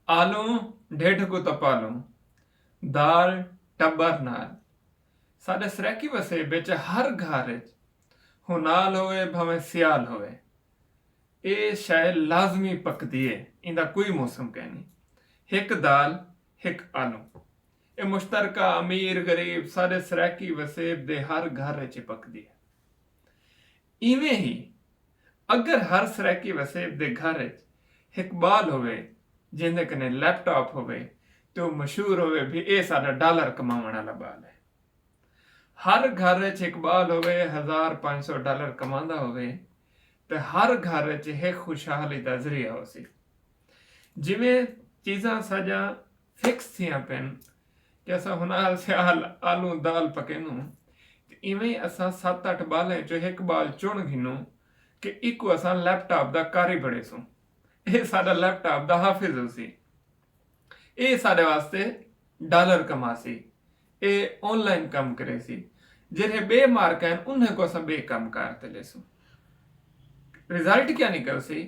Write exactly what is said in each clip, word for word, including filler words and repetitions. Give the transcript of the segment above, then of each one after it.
آلوں ڈھڈھ کوں تپالوں، دال ٹٻر نال۔ ساݙے سرائیکی وسیب وچ ہر گھر وچ ہنال ہووے بھانویں سیال ہووے، اے شئے لازمی پکدی اے۔ ایندا کوئی موسم کینی۔ ہک دال، ہک آلوں۔ اے مشترکہ امیر غریب ساݙے سرائیکی وسیب دے ہر گھر وچ پکدی اے۔ ایویں ہی اگر ہر سرائیکی وسیب دے گھر وچ ہک ٻال ہووے جیندے کنے لیپ ٹاپ ہووے، تے او مشہور ہووے بھئی اے ساݙا ڈالر کماوݨ آلا ٻال ہے۔ ہر گھر وچ ہک ٻال ہووے، ہزار پنج سو ڈالر کماندا ہووے، تے ہر گھر وچ ہک خوشحالی دا ذریعہ ہوسی۔ جیویں چیزاں ساݙیاں فکس تھیاں پن کہ اساں ہنال سیال آلوں دال پکیندوں، تے ایویں اساں ست اٹھ ٻالیں چوں ہک ٻال چݨ گھنوں کہ ایکوں اساں لیپ ٹاپ دا قاری بݨیسوں۔ اے ساݙا لیپ ٹاپ دا حافظ ہوسی۔ اے ساݙے واسطے ڈالر کماسی۔ اے آن لائن کم کریسی۔ جیڑھے ٻئے مارکاں ہن، انہیں کوں اساں ٻئے کم کار تے لیسوں۔ رزلٹ کیا نکلسی؟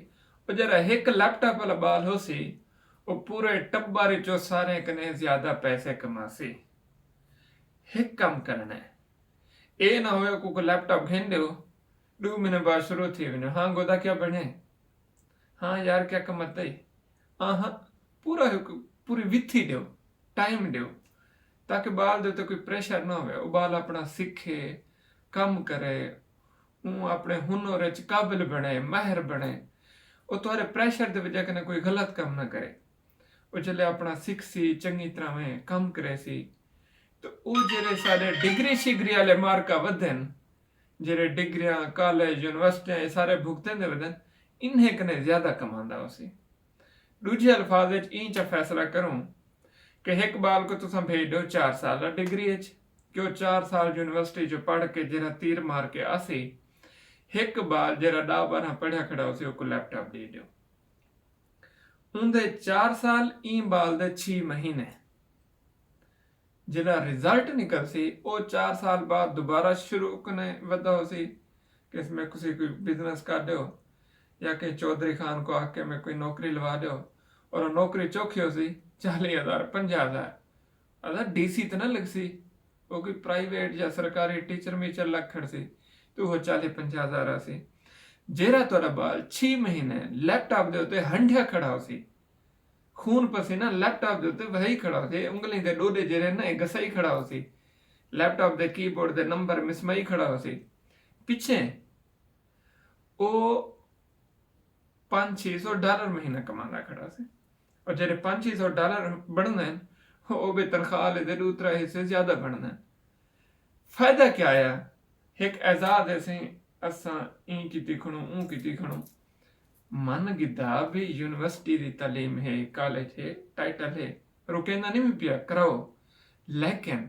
او جیڑھا ہک لیپ ٹاپ والا ٻال ہوسی، او پورے ٹٻر وچوں ساریں کنے زیادہ پیسے کماسی۔ ہک کم کرݨا ہے، اے نہ ہووے کوکوں لیپ ٹاپ گھن ݙیو، ݙو مہینے بعد شروع تھی ونڄو، ہاں گودا کیا بݨے؟ ہاں یار، کیا کم اتئی؟ آہاں، پورا ہک، پوری وتھی ݙیو، ٹائم ݙیو، تاکہ ٻال دے اتے کوئی پریشر نہ ہووے، او ٻال اپݨا سکھے، کم کرے، اوں اپݨے ہنر وچ قابل بݨے، ماہر بݨے، او تہاݙے پریشر دی وجہ کنے کوئی غلط کم نہ کرے۔ او جلے اپݨا سکھسی، چنڳی طرح میں کم کریسی، تے او جیڑھے ساݙے ڈگری شگری والے مارکاں ودھن، جیڑھے ڈگریاں، کالج، یونیورسٹیاں، اے سارے بھگتیندے ودن، انہیں کنے زیادہ کماندا ہوسی۔ ݙوجھے الفاظ وچ ایں چا فیصلہ کروں کہ ہک ٻال کوں تساں بھیج ݙیو چار سال ڈگری وچ، کہ او چار سال یونیورسٹی چوں پڑھ کے جیڑھا تیر مار کے آسی، ہک ٻال جیڑھا ݙاہ ٻارہاں پڑھیا کھڑا ہوسی، اوکوں لیپ ٹاپ ݙے ݙیو۔ اوندے چار سال، ایں ٻال دے چھی مہینے۔ جیڑھا رزلٹ نکلسی، او چار سال بعد دوبارہ شروع کنے ودا ہوسی کہ اس میں کسی کوئی بزنس کر ݙیو، یا کہیں چوہدری خان کوں آکھ کے میں کوئی نوکری لوا ݙیو، اور او نوکری چوکھی ہوسی، چالیہہ ہزار، پنجاہ ہزار۔ ادا ڈی سی تے نہ لڳسی، او کوئی پرائیویٹ یا سرکاری ٹیچر میچر لڳ کھڑسی، تے او چالیہہ پنجاہ ہزار آسی۔ جیڑھا تہاݙا ٻال چھی مہینے لیپ ٹاپ دے اتے ہنڈیا کھڑا ہوسی، خون پسینہ لیپ ٹاپ دے اتے وہائی کھڑا ہوسی، انگلیں دے ݙوݙے جیڑھے نہ، اے گھسائی کھڑا ہوسی، لیپ ٹاپ دے کی بورڈ دے نمبر مسمائی کھڑا ہوسی۔ پچھیں او پنج چھ سو ڈالر مہینہ کماندا کھڑا ہوسی۔ اور جیڑھے پنج چھ سو ڈالر بݨدن، او ٻئے تنخواہ والے دے ݙو ترے حصے زیادہ بݨدن۔ فائدہ کیا آیا؟ ہک اعزاز ہے سئیں، اساں ایں کیتی کھڑوں، اوں کیتی کھڑوں۔ من گھدا بھئی یونیورسٹی دی تعلیم ہے، کالج ہے، ٹائٹل ہے، رکیندا نہیں میں پیا، کراؤ، لیکن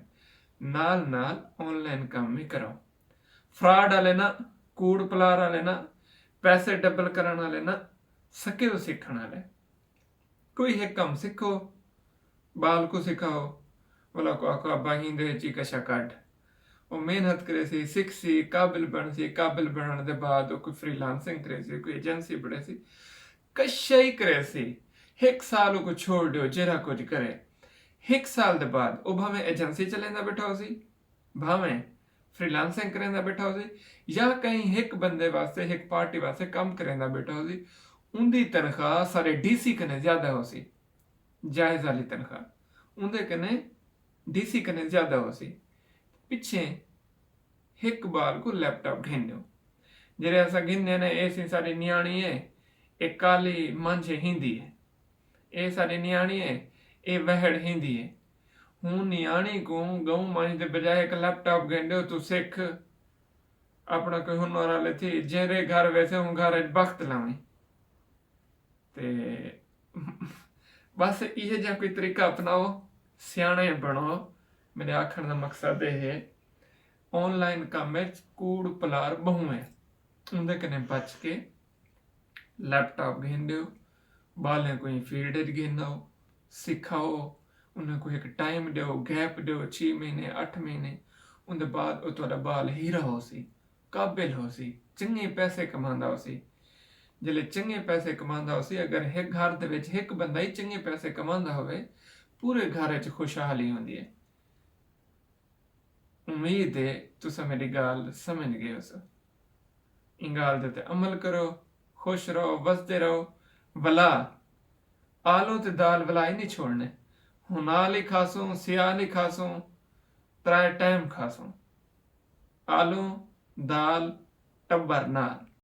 نال نال آن لائن کم وی کراؤ۔ فراڈ والے نہ، کوڑ پلار والے نہ، پیسے ڈبل کرݨ والے نہ، سکل سکھݨ والے۔ کوئی ہک کم سکھو، ٻال کوں سکھاؤ، ولا کوں آکھو ابا ہیندے اچ ای کشا کڈھ۔ او محنت کریسی، سکھسی، قابل بݨسی، قابل بݨݨ دے بعد او کوئی فری لانسنگ کریسی، کوئی ایجنسی بݨیسی، کشا ای کریسی۔ ہک سال اوکوں چھوڑ ݙیو، جیڑھا کجھ کرے۔ ہک سال دے بعد او بھاویں ایجنسی چلیندا ٻیٹھا ہوسی، بھاویں فری لانسنگ کریندا ٻیٹھا ہوسی، یا کہیں ہک بندے واسطے، ہک پارٹی واسطے کم کریندا ٻیٹھا ہوسی، اوندی تنخواہ سارے ڈی سی کنے زیادہ ہوسی، جائز والی تنخواہ اوندے کنے، ڈی سی کنے زیادہ ہوسی۔ پچھیں ہک ٻال کوں لیپ ٹاپ گھن ݙیو۔ جیڑھے اساں گھندے نے، اے سئیں ساݙی نیاݨی ہے، اے کالی منجھ ہیندی ہے۔ اے ساݙی نیاݨی ہے، اے وہڑ ہیندی ہے۔ ہوں نیاݨی کوں ڳئوں منجھ دے بجائے ہک لیپ ٹاپ گھن ݙیو، توں سکھ، اپݨا کوئی ہنر والے تھی، جیندے گھر ویسے ہوں گھر وچ بخت لاویں۔ تے بس ایہے جیہا کوئی طریقہ اپناؤ، سیاݨے بݨو۔ میݙے آکھݨ دا مقصد اے ہے، آن لائن کم وچ کوڑ پلار ٻہوں ہے، اوندے کنے بچ کے لیپ ٹاپ گھن ݙیو، ٻالیں کوں ایں فیلڈ وچ گھن آؤ، سکھاؤ، انہیں کوں ہک ٹائم ݙیو، گیپ ݙیو، چھی مہینے، اٹھ مہینے، اوندے بعد او تہاݙا ٻال ہیرا ہوسی، قابل ہوسی، چنڳے پیسے کماندا ہوسی۔ جلے چنگے پیسے کماندا ہوسی۔ اگر ہک گھر دے وچ ہک بندہ ہی چنگے پیسے کماندا ہووے، پورے گھر وچ خوشحالی ہوندی ہے۔ امید ہے تساں میری ڳالھ سمجھ ڳئے ہوسو۔ ایں ڳالھ دے تے عمل کرو، خوش رہو، وسدے رہو۔ ولا، آلو تے دال ولا ہی نہیں چھوڑنے۔ ہنال ہی کھاسوں، سیال ہی کھاسوں، ترائے ٹائم کھاسوں۔ آلو، دال، ٹبر نال۔